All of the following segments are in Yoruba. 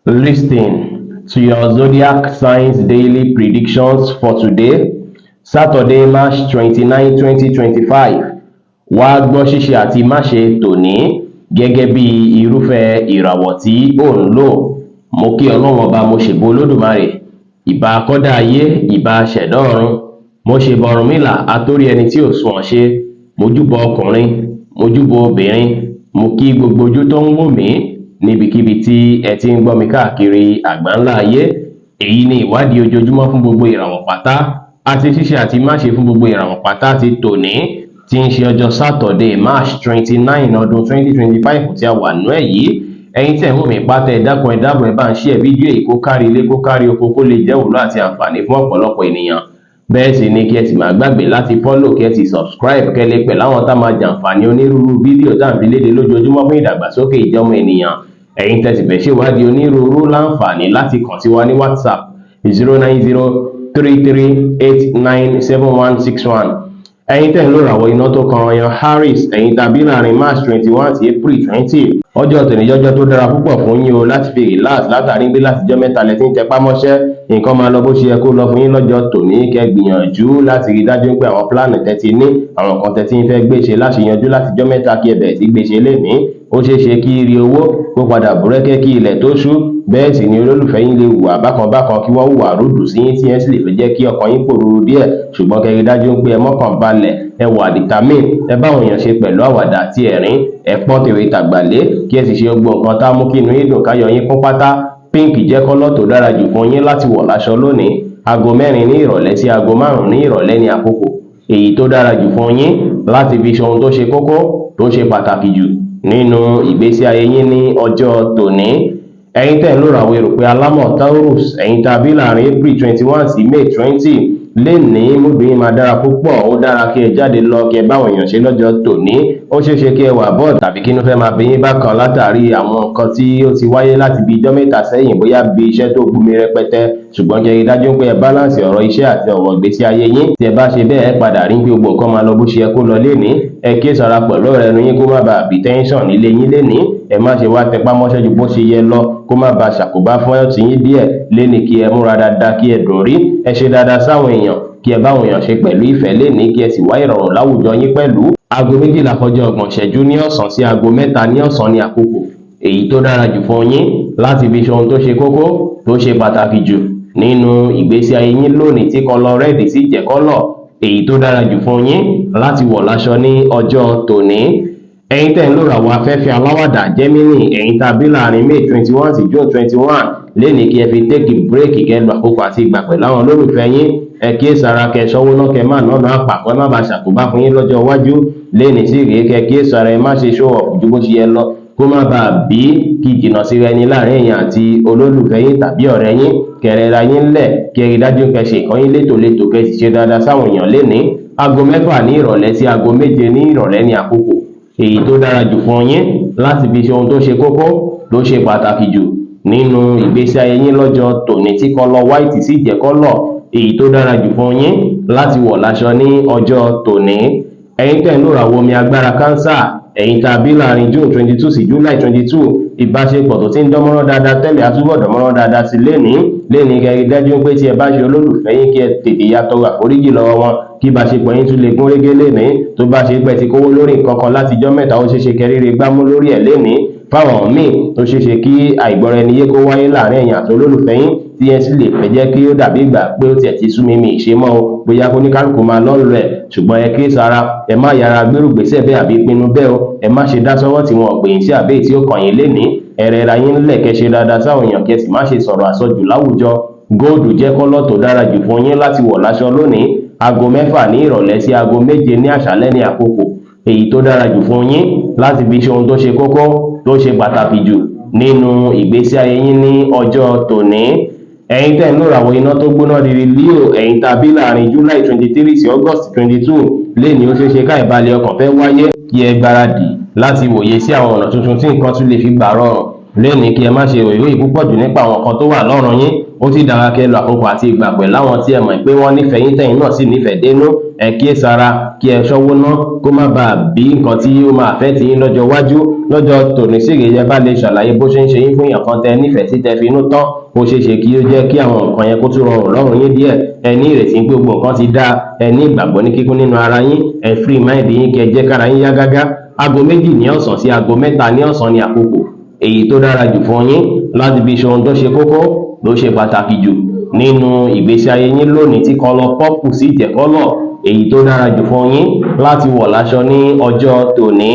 Listen to your zodiac signs daily predictions for today, Saturday, March 29, 2025. Wá gbọ́ ṣíṣe àti máṣe tòní gẹ́gẹ́ bí irúfẹ́ ìràwọ̀ tí ò ń lò. Mo kí Ọlọ́run Ọba, mo ṣèbà Olódùmarè, ìbà akọ́dá ayé, ìbà aṣẹ̀dá ọ̀run. Mo ṣèbà Ọ̀rúnmìlà, atórí ẹni tí ò sunwọ̀n ṣe. Mojúbọ ọkùnrin, mojúbọ obìnrin, mo kí gbogbo ojú tó ń wò mí níbikíbi tí ẹ ti ń gbọ́ mi káàkiri àgbáńlá ayé. Èyí ni ìwádìí ojoojúmọ́ fún gbogbo ìràwọ̀ pátá àti ṣíṣe àti máṣe fún gbogbo ìràwọ̀ pátá ti tòní, tí ń ṣe ọjọ́ Saturday, March 29, ọdún 2025 tí a wà nú ẹ̀ yìí. Ẹ̀yin tí ẹ̀ ń wò mí pátá, ẹ dákun, ẹ dábọ̀, ẹ bá ń share fídíò yìí kó kárí ilé, kó kárí oko, kó lè jẹ́ ìwúlò àti àǹfààní fún ọ̀pọ̀lọpọ̀ ènìyàn. Bẹ́ẹ̀ sì ni kí ẹ sì má gbàgbé láti follow, kí ẹ sì subscribe, kẹ́ lè pẹ̀lú àwọn tá máa jàǹfààní onírúurú fídíò tá à ń fi léde lójoojúmọ́ fún ìdàgbàsókè ìjọmọ ènìyàn. Ẹ̀yin tẹ́ sì fẹ́ ṣèwádìí onírúurú, láǹfààní láti kàn sí wa ní WhatsApp, 09033897161. Ẹ̀yin tẹ́ ń lò ràwọ̀ iná tó kan ọyàn Aries, ẹ̀yin tàbí láàrin March 21 sí April 20, ọjọ́ tòní jọ́jọ́ tó dára púpọ̀ fún yín o láti fi relax, látàrí pé látijọ́ mẹ́ta lẹ ti ń tẹpá mọ́ṣẹ́. Nǹkan máa lọ bó ṣe yẹ kó lọ fún yín lọ́jọ́ tòní. Kẹ́ gbìyànjú láti rí dájú pé àwọn plan tẹ́ ti ní, àwọn nǹkan tẹ́ ti ń fẹ́ gbé ṣe láti yanjú látijọ́ mẹ́ta, kí ẹ bẹ̀rẹ̀ sí gbé ṣe lénìí. Ó ṣeé ṣe kí rí owó kó padà búrẹ́kẹ́ kí ilẹ̀ tó ṣú. Bẹ́ẹ̀ sì ni olólùfẹ́ yín lè hùwà bákan bákan, kí wọ́n hùwà rude sí yín, tí yẹn sì lè fẹ́ jẹ́ kí ọkàn yín pòrúurú díẹ̀. Ṣùgbọ́n kẹ́ rí dájú pé ẹ mọ́kàn balẹ̀, ẹ wà determine, ẹ báwọn èèyàn ṣe pẹ̀lú àwàdà àti ẹ̀rín, ẹ pọ́n tèwe tàgbà lé, kí ẹ sì ṣe gbogbo nǹkan tá mú kí inú yín dùn, káyọ̀ yín kún pátá. Pink jẹ́ colour tó dára jù fún yín láti wọ̀ láṣọ lónìí. Aago 4 ní ìrọ̀lẹ́ sí aago 5 ní ìrọ̀lẹ́ ní àkókò èyí tó dára jù fún yín láti fi ṣe ohun tó ṣe kókó, tó ṣe pàtàkì jù nínú ìgbésí ayé yín ní ọjọ́ tòní. Ẹ̀yin tẹ́ ń lò ràwọ̀ erùpẹ̀ alámọ̀ Taurus, ẹ̀yin tàbí láàrin April 21 sí May 20, lénìí mood yín máa dára púpọ̀. Ó dára kí ẹ jáde lọ, kí ẹ báwọn èèyàn ṣe lọ́jọ́ tòní. Ó ṣeé ṣe kí ẹ wà bored tàbí kí inú fẹ́ máa bí yín bákan látàrí àwọn nǹkan tí ó ti wáyé láti bí ijọ́ mẹ́ta sẹ́yìn, bóyá bí iṣẹ́ tó gbomi rẹpẹtẹ. Ṣùgbọ́n kí ẹ rí dájú pé ẹ balance ọ̀rọ̀ iṣẹ́ àti ọ̀rọ̀ ìgbésí ayé yín. Tí ẹ bá ṣe bẹ́ẹ̀, ẹ padà rí pé gbogbo nǹkan máa lọ bó ṣe yẹ kó lọ lénìí. Ẹ kíyèsára pẹ̀lú ọ̀rọ̀ ẹnu yín, kó má bàa bí tension nílé yín lénìí. Ẹ má ṣe wá tẹpá mọ́ṣẹ́ ju bó ṣe yẹ lọ, kó má bàa ṣàkóbá fún health yín díẹ̀ lénìí. Kí ẹ múra dáadáa, kí ẹ dùn rí, ẹ ṣe dáadáa sáwọn èèyàn, kí ẹ báwọn èèyàn ṣe pẹ̀lú ìfẹ́ lénìí, kí ẹ sì wá ìrọ̀rùn láwùjọ yín pẹ̀lú. Aago 12 kọjá 30 ìṣẹ́jú ní ọ̀sán sí aago 3 ní ọ̀sán ní àkókò èyí tó dára jù fún yín láti fi ṣe ohun tó ṣe kókó, tó ṣe pàtàkì jù nínú ìgbésí ayé yín lónìí, tí colour red sì jẹ́ colour èyí tó dára jù fún yín láti wọ̀ láṣọ ní ọjọ́ tòní. Ẹ̀yin tẹ́ ń lò ràwọ̀ afẹ́fẹ́ aláwàdà Gemini, ẹ̀yin tá a bí láàrin May 21 sí June 21, lénìí kí ẹ fi take break, kẹ́ lo àkókò àti ìgbà pẹ̀lú àwọn olólùfẹ́ yín. Ẹ kíyèsára, kẹ́ ṣọ́wó náà, kẹ́ má nánà àpàkọ́, ẹ má bàa ṣàkóbá fún yín lọ́jọ́ iwájú. Lénìí sì rèé, kẹ́ kíyèsára, ẹ má ṣe show off ju bó ṣe yẹ lọ, kó má bàa bí kí jìnnà síra ẹni láàrin èèyàn àti olólùfẹ́ yín tàbí ọ̀rẹ́ yín. Kẹrẹra yín lẹ̀, kí ẹ rí dájú kẹ́ ṣe nǹkan yín létòlétò, kẹ́ sì ṣe dáadáa sáwọn èèyàn lénìí. Aago 6 ní ìrọ̀lẹ́ sí aago 7 ní ìrọ̀lẹ́ ní àkókò èyí tó dára jù fún yín láti fi ṣe ohun tó ṣe kókó, tó ṣe pàtàkì jù nínú ìgbésí ayé yín lọ́jọ́ tòní, tí colour white sì jẹ́ colour èyí tó dára jù fún yín láti wọ̀ láṣọ ní ọjọ́ tòní. Ẹ̀yin tẹ́ ń lò ràwọ̀ omi agbára Cancer, ẹ̀yin tá a bí láàrin June 22 sí July 22, ìbáṣepọ̀ tó ti ń dánmọ́rán dáadáa tẹ́lẹ̀ á túbọ̀ dánmọ́rán dáadáa sí lénìí. Lénìí, kẹ́ rí dájú pé tí ẹ bá ṣe olólùfẹ́ yín, kí ẹ tètè ya tọrọ àforíjì lọ́wọ́ wọn, kí ìbáṣepọ̀ yín tún lè gún régé lénìí. Tó bá ṣe pé ti kówó lórí nǹkan kan látijọ́ mẹ́ta, ó ṣeé ṣe kẹríre gbámú lórí ẹ̀ lénìí. Fáwọn míì, tó ṣeé ṣe kí àìgbọ́ra ẹni yé kó wáyé láàrin ẹ̀yin àti olólùfẹ́ yín, tí yẹn sì lè fẹ́ jẹ́ kí ó dàbí ìgbà pé ó tiẹ̀ ti sú mi, mi ìṣe mọ́ o, bóyá kó ní kálukú máa lọ́ọ́ rẹ̀. Ṣùgbọ́n ẹ kíyèsára, ẹ má yára gbérùgbésẹ̀ bẹ́ẹ̀ àbí pinnu bẹ́ẹ̀ o. Ẹ má ṣe dá sọ́wọ́ tí wọn ò pè yín sí àbí tí ó kàn yín lénìí. Ẹ rẹra yín ńlẹ̀, kẹ́ ṣe dáadáa sáwọn èèyàn, kí ẹ sì má ṣe sọ̀rọ̀ àsọjù láwùjọ. Gold jẹ́ colour tó dára jù fún yín láti wọ̀ láṣọ lónìí. Aago 6 ní ìrọ̀lẹ́ sí aago 7 ní àṣálẹ́ ní àkókò èyí tó dára jù fún yín láti fi ṣe ohun tó ṣe kókó, tó ṣe pàtàkì jù nínú ìgbésí ayé yín ní ọjọ́ tòní. Ẹ̀yin tẹ́ ń lò ràwọ̀ iná tó gbóná riri Leo, ẹ̀yin tàbí láàrin July 23 sí August 22, lénìí ó ṣeé ṣe ká ìbalẹ̀ ọkàn fẹ́ wáyé. Kí ẹ gbáradì láti wòye sí àwọn ọ̀nà tuntun tí nǹkan tún lè fi gbà rọrùn lénìí. Kí ẹ má ṣe ròyìnròyìn púpọ̀ jù nípa àwọn kan tó wà lọ́rùn yín. Ó sì dára kí ẹ lo àkókò àti ìgbà pẹ̀lú àwọn tí ẹ mọ̀ pé wọ́n nífẹ̀ẹ́ yín, tẹ̀yin náà sì nífẹ̀ẹ́ dénú. Ẹ kíyèsára, kí ẹ ṣọ́wó ná, kó má bàa bí nǹkan tí ó máa fẹ́ tiyín lọ́jọ́ iwájú. Lọ́jọ́ tòní sì rèé, ẹ bá lè ṣàlàyé bó ṣe ń ṣe yín fún èèyàn kan tẹ nífẹ̀ẹ́ sí, tẹ fi inú tán, ó ṣeé ṣe kí ó jẹ́ kí àwọn nǹkan yẹn kó tún rọrùn lọ́rùn yín díẹ̀. Ẹ ní ìrètí pé gbogbo nǹkan ti dáa, ẹ ní ìgbàgbọ́ ní kíkún nínú ara yín. Ẹ free mind yín, kí ẹ jẹ́ kára yín yá gágá. Aago 2 ní ọ̀sán sí aago 3 ní ọ̀sán ní àkókò èyí tó dára jù fún yín láti fi ṣe ohun tó ṣe kókó, ló ṣe pàtàkì jù nínú ìgbésí ayé yín lónìí, tí colour purple sì jẹ́ colour èyí tó dára jù fún yín láti wọ̀ láṣọ ní ọjọ́ tòní.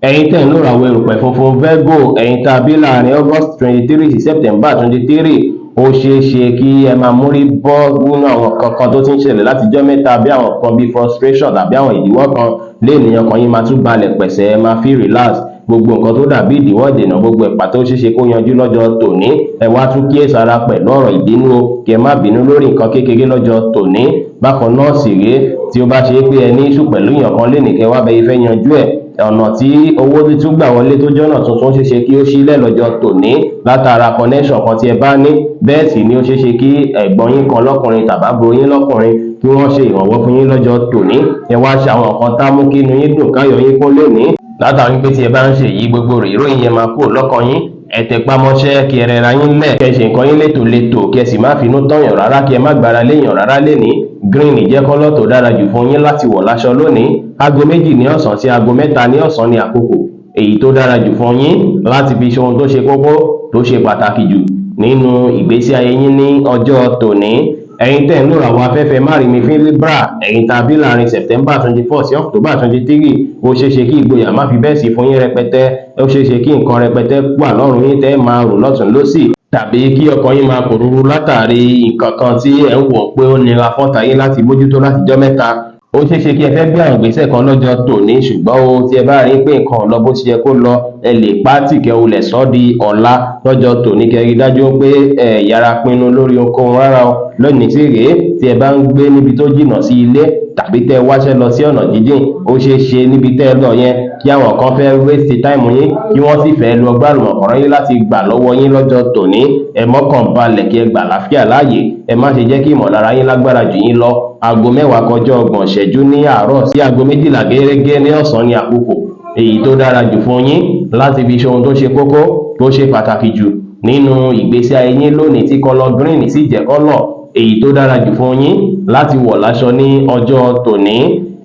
Ẹ̀yin tẹ̀ ń lò ràwọ̀ erùpẹ̀ funfun, Virgo, ẹ̀yin tá a bí láàrin August 23 sí September 23, ó ṣeé ṣe kí ẹ máa mórí bọ́ nínú àwọn kankan tó ti ń ṣẹlẹ̀ látijọ́ mẹ́ta, bí àwọn kan bíi frustration tàbí àwọn ìdíwọ́ kan lé ènìyàn kan. Yín máa tún balẹ̀ pẹ̀sẹ̀, ẹ máa feel relax. Gbogbo nǹkan tó dàbí ìdíwọ́, ìdènà, gbogbo ẹ̀pà tó ṣeéṣe kó yanjú lọ́jọ́ tòní. Ẹ wá tún kíyèsára pẹ̀lú ọ̀rọ̀ ìbínú o, kí ẹ má bínú lórí nǹkan kékeré lọ́jọ́ tòní. Bákan náà sì rèé, tí ó bá ṣe é pé ẹ ní issue pẹ̀lú èèyàn kan lénìí, kẹ́ wá bẹ ifẹ́ yanjú ẹ̀. Ọ̀nà tí owó títún gbà wọlé tó jọ́nà tuntun ṣeéṣe kí ó sílẹ̀ lọ́jọ́ tòní látara connection kan tí ẹ bá ní. Bẹ́ẹ̀ sì ni ó ṣeéṣe kí ẹ̀gbọ́n yín kan lọ́kùnrin tàbábúrò yín lọ́kùnrin kí wọ́n ṣe ìrànwọ́ fún yín lọ́jọ́ tòní. Ẹ wá ṣe àwọn nǹkan tá mú kí inú yín dùn, káyọ̀ yín kún lónìí, látàrí pé tí ẹ bá ń ṣe yìí, gbogbo ìròyìn yẹn máa kúrò lọ́kàn yín. Ẹ tẹpá mọ́ṣẹ́, kí ẹ rẹra yín lẹ̀, kí ẹ ṣe nǹkan yín létòlétò, kí ẹ sì má finú tọ̀yàn rárá, kí ẹ má gbára léèyàn rárá lénìí. Green jẹ́ colour tó dára jù fún yín láti wọ̀ láṣọ lónìí. Aago 2 ní ọ̀sán sí aago 3 ní ọ̀sán ní àkókò èyí tó dára jù fún yín láti fi ṣe ohun tó ṣe kókó, tó ṣe pàtàkì jù nínú ìgbésí ayé yín ní ọjọ́ tòní. Ẹ̀yin tẹ́ ń lò àwọn afẹ́fẹ́ márìnmí fín, Libra, ẹ̀yin tàbí láàrin September 24 sí October 23, ó ṣeé ṣe kí ìgboyà má fi bẹ́ẹ̀ sí fún yín rẹpẹtẹ. Ó ṣeé ṣe kí nǹkan rẹpẹtẹ wà lọ́rùn yín tẹ́ máa rò lọ́tún lọ́sì, tàbí kí ọkàn yín máa pòrúurú látàrí nǹkan kan tí ẹ̀ ń wò pé ó nira fọ́ta yín láti mójútó látijọ́ mẹ́ta. Ó ṣeé ṣe kí ẹ fẹ́ gbé àwọn ìgbésẹ̀ kan lọ́jọ́ tòní, ṣùgbọ́n o tí ẹ bá rí pé nǹkan ò lọ bó ṣe yẹ kó lọ, ẹ lè pátì kẹ́ o lẹ̀ sọ́ di ọ̀la lọ́jọ́ tòní. Kẹ́ rí dájú pé ẹ yára pinnu lórí ohunkóhun rárá o. Lónìí sí rèé, tí ẹ bá ń gbé níbi tó jìnnà sí ilé tàbí tẹ́ wáṣẹ́ lọ sí ọ̀nà jíjìn, ó ṣeé ṣe níbi tẹ́ ẹ lọ yẹn kí àwọn kan fẹ́ waste time yín, kí wọ́n sì fẹ́ lu ọgbà àlùmọ̀kọ́rọ́ yín láti gbà lọ́wọ́ yín lọ́jọ́ tòní. Ẹ mọ́kàn balẹ̀, kí ẹ gbà láfíà láàyè. Ẹ má ṣe jẹ́ kí ìmọ̀lára yín lágbára jù yín lọ. Aago 10:30 ní àárọ̀ sí aago 12 gẹ́gẹ́ ní ọ̀sán ní àkókò èyí tó dára jù fún yín láti fi ṣe ohun tó ṣe kókó, tó ṣe pàtàkì jù nínú ìgbésí ayé yín lónìí, tí colour green sì jẹ́ colour èyí tó dára jù fún yín láti wọ̀ láṣọ ní ọjọ́ tòní.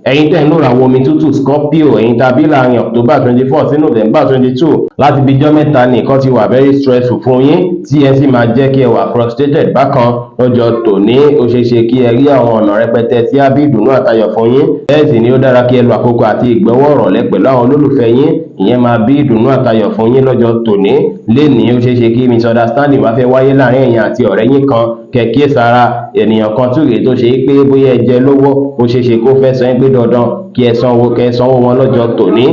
Ẹ̀yin tẹ́ ń lò ràwọ̀ omi tútù, Scorpio, ẹ̀yin tàbí láàrin October 24 sí November 22, láti bí ijọ́ mẹ́ta ní nǹkan ti wà very stressful fún yín, tí ẹ sì máa jẹ́ kí ẹ wà frustrated bákan. Lọ́jọ́ tòní, ó ṣeé ṣe kí ẹ rí àwọn ọ̀nà rẹpẹtẹ tí á bí ìdùnnú àtayọ̀ fún yín. Bẹ́ẹ̀ sì ni ó dára kí ẹ lo àkókò àti ìgbọ́wọ́ ọ̀rọ̀lẹ́ pẹ̀lú àwọn olólùfẹ́ yín. Ìyẹn máa bí ìdùnnú àtayọ̀ fún yín lọ́jọ́ tòní. Lénìí, ó ṣeé ṣe kí misunderstanding wá fẹ́ wáyé láàrin ẹ̀yin àti ọ̀rẹ́ yín kan. Kẹ̀kẹ́ sára ènìyàn kan tún rèé tó ṣe é pé bóyá ẹ jẹ lówó, ó ṣeé ṣe kó fẹ́ sọ yín pé dandan kí ẹ sanwó, kẹ́ ẹ sanwó wọn lọ́jọ́ tòní,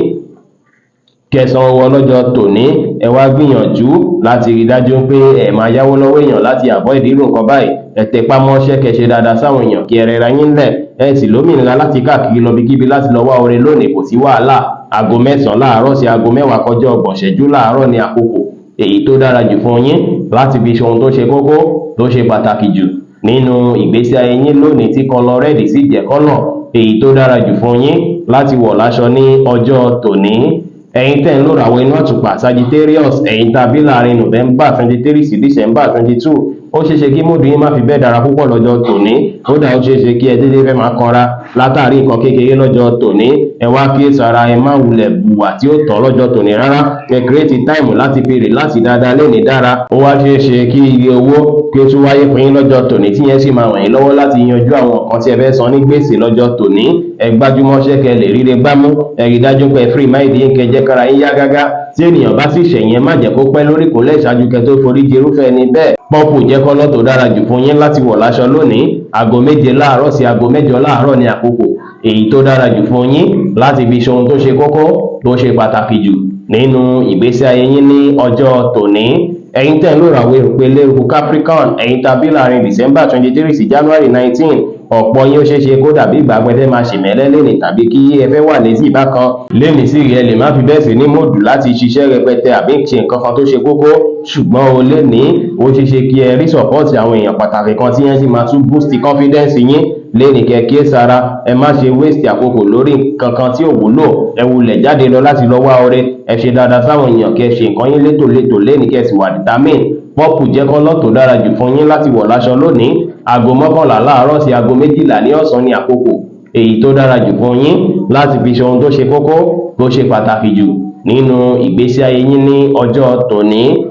kẹ́ ẹ sanwó wọn lọ́jọ́ tòní. Ẹ wá gbìyànjú láti rí dájú pé ẹ máa yáwó lọ́wọ́ èèyàn láti avoid irú nǹkan báyìí. Ẹ tẹpá mọ́ṣẹ́, kẹ́ ṣe dáadáa sáwọn èèyàn, kí ẹ rẹra yín lẹ̀. Ẹ sì lómìnira láti káàkiri lọ bíkíbi láti lọ wá oore lónìí, kò sí wàhálà. Aago 9 láàárọ̀ sí aago 9:30 láàárọ̀ ní àkókò èyí tó dára jù fún yín láti fi ṣe ohun tó ṣe kókó, tó ṣe pàtàkì jù nínú ìgbésí ayé yín lónìí, tí colour red sì jẹ́ colour èyí tó dára jù fún yín láti wọ̀ láṣọ ní ọjọ́ tòní. Ẹ̀yin tẹ́ ń lò ràwọ̀ iná àtùpà, Sagittarius, ẹ̀yin tàbí láàrin November 23 sí December 22, ó ṣeéṣe kí mood yín má fi bẹ́ẹ̀ dára púpọ̀ lọ́jọ́ tòní. Ó dà, ó ṣeéṣe kí ẹ dédé fẹ́ máa kanra látàrí nǹkan kékeré lọ́jọ́ tòní. Ẹ wá kíyèsára, ẹ má wulẹ̀ bùwà tí ó tọ́ lọ́jọ́ tòní rárá. Ẹ create time láti fi relax dáadáa lónìí dára. Ó wá ṣeéṣe kí iye owó kí ó tún wáyé fún yín lọ́jọ́ tòní, tí yẹn sì máa ràn yín lọ́wọ́ láti yanjú àwọn nǹkan tí ẹ fẹ́ san ní gbèsè lọ́jọ́ tòní. Ẹ gbájúmọ́ṣẹ́ kẹ́ lè ríre gbámú. Ẹ rí dájú pé free mind yín, kẹ́ jẹ́ kára yín yá gágá. Tí ènìyàn bá sì ṣẹ̀yìn, ẹ má jẹ́ kó pẹ́ lórí ìkúnlẹ̀ ìṣáájú kẹ́ tó forí jì irúfẹ́ ẹni bẹ́ẹ̀. Purple jẹ́ colour tó dára jù fún yín láti wọ̀ láṣọ lónìí. Aago 7 láàárọ̀ sí aago 8 láàárọ̀ ní àkókò èyí tó dára jù fún yín láti fi ṣe ohun tó ṣe kókó, tó ṣe pàtàkì jù nínú ìgbésí ayé yín ní ọjọ́ tòní. Ẹ̀yin tẹ́ ń lò ràwọ̀ erùpẹ̀ lérúkú, Capricorn, ẹ̀yin tàbí láàrin December 23 sí January 19, ọ̀pọ̀ yín, ó ṣeé ṣe kó dàbí ìgbà pé ẹ fẹ́ máa ṣèmẹ́lẹ́ lénìí tàbí kí ẹ fẹ́ wà létí ìbákan lénìí. Sì rí, ẹ lè má fi bẹ́ẹ̀ sí ní mood láti ṣiṣẹ́ rẹpẹtẹ àbí ṣe nǹkan kan tó ṣe kókó, ṣùgbọ́n o lè ní ó ṣeé ṣe kí ẹ rí support àwọn èèyàn pàtàkì kan tí yẹn sì máa tún boost confidence yín. Lẹ́nìí, kẹ́ kíyèsára, ẹ má ṣe waste àkókò lórí kankan tí ò wúlò. Ẹ wulẹ̀ jáde lọ láti lọ wá ọrẹ, ẹ ṣe dáadáa sáwọn èèyàn, kẹ́ ṣe nǹkan yín létòlétò lẹ́nìí, kẹ́ sì wà determine. Purple jẹ́ colour tó dára jù fún yín láti wọ̀ láṣọ lónìí. Aago 11 láàárọ̀ sí aago 12 ní ọ̀sán ní àkókò èyí tó dára jù fún yín láti fi ṣe ohun tó ṣe kókó, tó ṣe pàtàkì jù nínú ìgbésí ayé yín ní ọjọ́ tòní.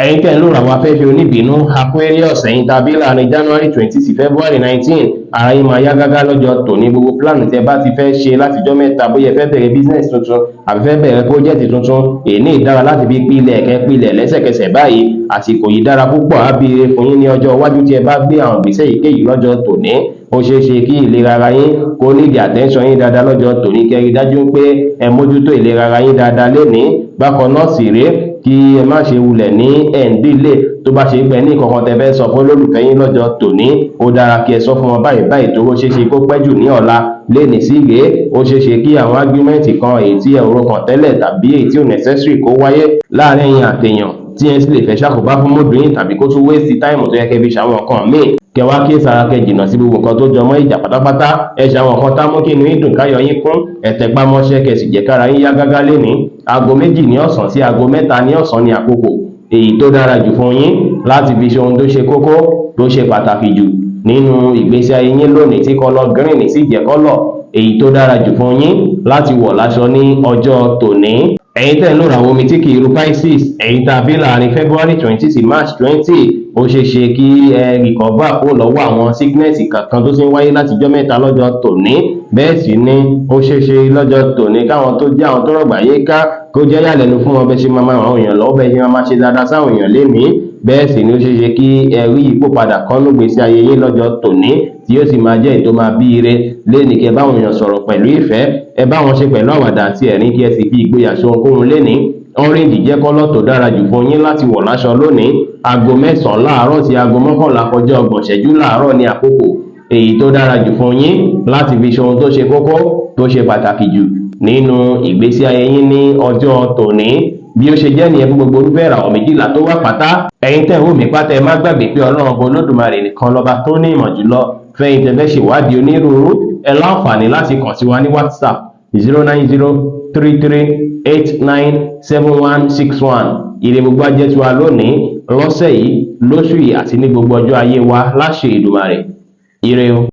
Ẹ̀yin tẹ́ ń lò àwọn afẹ́fẹ́ oníbínú, Aquarius, ẹ̀yin tàbí láàrin January 20 sí February 19, ara yín máa yá gágá lọ́jọ́ tòní. Gbogbo plan tẹ́ bá ti fẹ́ ṣe látijọ́ mẹ́ta, bóyá ẹ fẹ́ bẹ̀rẹ̀ business tuntun àbí fẹ́ bẹ̀rẹ̀ project tuntun, èní dára láti fi pilẹ̀, kẹ́ pilẹ̀ lẹ́sẹ̀kẹsẹ̀ báyìí. Àsìkò yìí dára púpọ̀, á bí ire fún yín ní ọjọ́ iwájú tí ẹ bá gbé àwọn ìgbésẹ̀ èyíkéyìí lọ́jọ́ tòní. Ó ṣeé ṣe kí ìlera ara yín kó nídìí attention yín dáadáa lọ́jọ́ tòní. Kẹ́ rí dájú pé ẹ mójútó ìlera ara yín dáadáa lénìí. Bákan náà sì rèé, kí ẹ má ṣe wulẹ̀ ní ẹ̀ǹdílé. Tó bá ṣe pẹ́ ní kankan tẹ fẹ́ sọ fún olólùfẹ́ yín lọ́jọ́ tòní, ó dára kí ẹ sọ fún wọn báyìí báyìí, tó ó ṣeé ṣe kó pẹ́ jù ní ọ̀la. Lénìí sí rèé, ó ṣeé ṣe kí àwọn argument kan èyí tí ẹ ò rò kàn tẹ́lẹ̀ tàbí èyí tí ò necessary kó wáyé láàrin ẹ̀yin àtèèyàn, tí ẹ sì lè fẹ́ ṣàkóbá fún mood yín tàbí kó tún waste time tó yẹ kẹ́ fi ṣàwọn nǹkan míì. Kẹ wá kí sára, kẹ jìnnà sí gbogbo nǹkan tó jọ mọ́ ìjà pátápátá. Ẹ ṣàwọn nǹkan tá mú kí inú yín dùn, káyọ̀ yín kún. Ẹ tẹpá mọ́ṣẹ́, kẹ́ sì jẹ́ kára yín yá gágá lénìí. Aago 2 ní ọ̀sán sí aago 3 ní ọ̀sán ní àkókò èyí tó dára jù fún yín láti fi ṣe ohun tó ṣe kókó, tó ṣe pàtàkì jù nínú ìgbésí ayé yín lónìí, tí colour green sì jẹ́ colour èyí tó dára jù fún yín láti wọ̀ láṣọ ní ọjọ́ tòní. Ẹ̀yin tẹ́ ń lò àwọn omi tí kì í ru, Pisces, ẹ̀yin tá a bí láàrin February 20 sí March 20, ó ṣeé ṣe kí ẹ recover kó lọ́wọ́ àwọn sickness kankan tó ti ń wáyé látijọ́ mẹ́ta lọ́jọ́ tòní. Bẹ́ẹ̀ sì ni ó ṣeé ṣe lọ́jọ́ tòní káwọn tó jẹ́ àwọn tó rọ̀gbà yé ká kó jẹ́ yàlẹ́nu fún wọn bẹ́ẹ̀ ṣe máa máa ràn àwọn èèyàn lọ́wọ́, bẹ́ẹ̀ ṣe máa máa ṣe dáadáa sáwọn èèyàn lénìí. Bẹ́ẹ̀ sì ni ó ṣeé ṣe kí ẹ rí ipò padà kọ́nú gbèsè ayé yín lọ́jọ́ tòní, tí yóò sì máa jẹ́ èyí tó máa bí ire lénìí. Kí ẹ báwọn èèyàn sọ̀rọ̀ pẹ̀lú ìfẹ́, ẹ bá wọn ṣe pẹ̀lú àwàdà àti ẹ̀rín, kí ẹ sì fi ìgboyà ṣe ohunkóhun lénìí. Orange jẹ́ colour tó dára jù fún yín láti wọ̀ láṣọ lónìí. Aago 9 láàárọ̀ sí aago 10:30 láàárọ̀ ní àkókò èyí tó dára jù fún yín láti fi ṣe ohun tó ṣe kókó, tó ṣe pàtàkì jù nínú ìgbésí ayé yín ní ọjọ́ tòní. Bí ó ṣe jẹ́ nìyẹn fún gbogbo orúfẹ́ ìràwọ̀ 12 tó wà pátá. Ẹ̀yin tẹ́ ń wò mí pátá, ẹ má gbàgbé pé Ọlọ́run Ọba Olódùmarè nìkan lọ́ba tó ní ìmọ̀ jùlọ. Fẹ́yìn tẹ́ fẹ́ ṣèwádìí onírúurú, ẹ láǹfààní láti kàn sí wa ní WhatsApp, 09033897161. Ire gbogbo ajẹ́ tiwa lónìí, lọ́sẹ̀ yìí, lóṣù yìí àti ní gbogbo ọjọ́ ayé wa láṣẹ Èdùmàrè. Ire o.